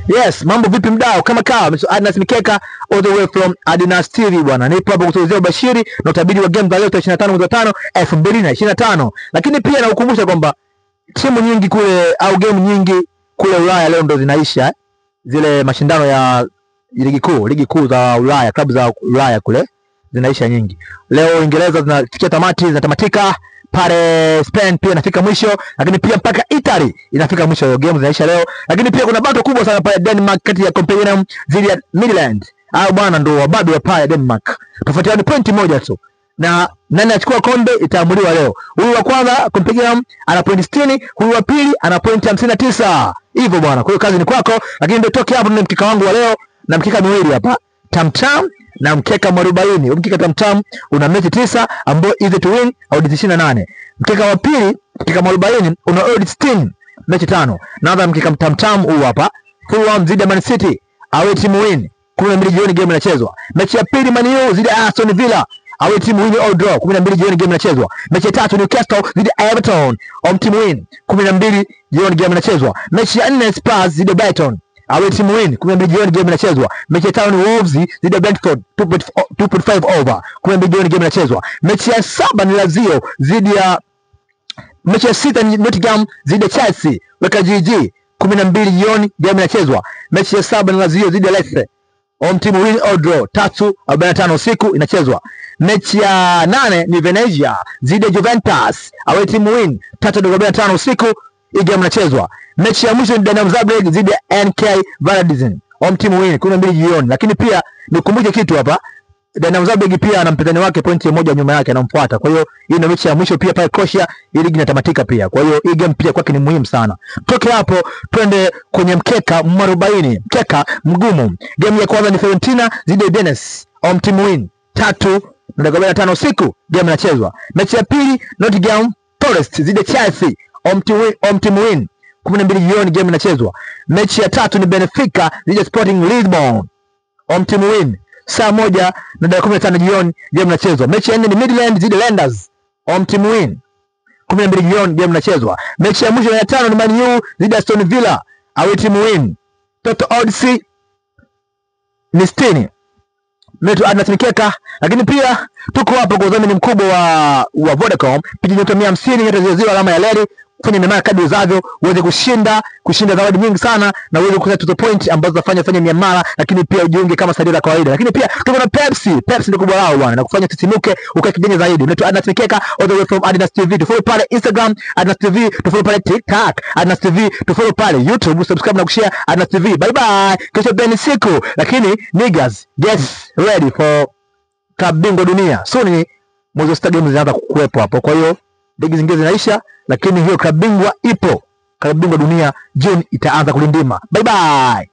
Yes, mambo vipi mdau? Kama kawa, Mr. Adnas Mikeka all the way from Adnas TV bwana. Nipo hapa kutuelezea ubashiri na utabiri wa game za leo tarehe 25 mwezi wa 5 2025. Lakini pia nakukumbusha kwamba timu nyingi kule au game nyingi kule Ulaya leo ndo zinaisha zile mashindano ya ligi kuu za Ulaya, klabu za Ulaya kule zinaisha nyingi. Leo Uingereza zinafikia tamati, zinatamatika pale. Spain pia inafika mwisho, lakini pia mpaka Italy inafika mwisho, hiyo game zinaisha leo. Lakini pia kuna battle kubwa sana pale Denmark kati ya Copenhagen dhidi ya Midland. Hao bwana ndo wababe wa pale Denmark. Tofauti yao ni pointi moja tu. Na nani achukua kombe itaamuliwa leo. Huyu wa kwanza Copenhagen ana pointi 60, huyu wa pili ana pointi 59. Hivyo bwana, kwa hiyo kazi ni kwako, lakini ndio toke hapo na mkeka wangu wa leo na mkeka miwili hapa. Tamtam na mkeka mwarobaini. Mkeka tamtam una mechi 9 ambao easy to win au 28. Mkeka wa pili, mkeka mwarobaini una odds 60, mechi 5. Naanza mkeka tamtam huu hapa. Fulham dhidi ya Man City, away team win. 12 jioni game inachezwa. Mechi ya pili Man U dhidi ya Aston Villa, away team win or draw. 12 jioni game inachezwa. Mechi ya tatu Newcastle dhidi ya Everton, home team win. 12 jioni game inachezwa. Mechi ya nne Spurs dhidi ya Brighton, away team win. 12 jioni game inachezwa. Mechi ya tano ni Wolves dhidi ya Brentford, 2.5 over. 12 jioni game inachezwa. Mechi ya saba ni Lazio dhidi ya, mechi ya sita ni Nottingham dhidi ya Chelsea, weka GG. 12 jioni game inachezwa. Mechi ya saba ni Lazio dhidi ya Leicester, home team win or draw, 3:45 usiku inachezwa. Mechi ya nane ni Venezia dhidi ya Juventus, away team win, 3:45 usiku hii game inachezwa. Mechi ya mwisho ni Dinamo Zagreb dhidi ya NK Varazdin, home team win, 12 jioni. Lakini pia nikumbuke kitu hapa, Dinamo Zagreb pia ana mpinzani wake pointi moja nyuma yake anamfuata. Kwa hiyo hii ndio mechi ya mwisho pia pale Croatia, hii ligi inatamatika pia. Kwa hiyo hii game pia kwake ni muhimu sana. Toke hapo twende kwenye mkeka mwarobaini, mkeka mgumu. Game ya kwanza ni Fiorentina dhidi ya Udinese, home team win, 3:45 usiku game inachezwa. Mechi ya pili Nottingham Forest dhidi ya Chelsea, home team win, home team win, 12 jioni game inachezwa. Mechi ya tatu ni Benfica dhidi ya Sporting Lisbon, home team win, saa 1:15 jioni game inachezwa. Mechi ya nne ni Midland dhidi ya Randers, home team win, 12 jioni game inachezwa. Mechi ya mwisho ya tano ni Man U dhidi ya Aston Villa, away team win. Total odds ni 60. Mimi Adnas Mikeka, lakini pia tuko hapa kwa udhamini mkubwa wa Vodacom. Piga *150 *00 alama ya reli kufanya miamala kadri uwezavyo uweze kushinda zawadi nyingi sana na uweze kupata total point ambazo zinafanya fanya miamala, lakini pia ujiunge kama salio la kawaida. Lakini pia tuko na Pepsi. Pepsi ndio kubwa lao bwana, na kufanya tusimuke ukae kijanja zaidi. Unaitwa Adnas Mikeka all the way from Adnas TV. Tufollow pale Instagram Adnas TV, tufollow pale TikTok Adnas TV, tufollow pale YouTube, subscribe na kushare Adnas TV. Bye bye. Kesho pia ni siku, lakini niggas, get ready for klabu bingwa dunia. Soon mwezi wa 6 games zinaanza kuwepo hapo. Kwa hiyo ligi zingine zinaisha, lakini hiyo klabu bingwa ipo. Klabu bingwa dunia June itaanza kulindima. Bye bye.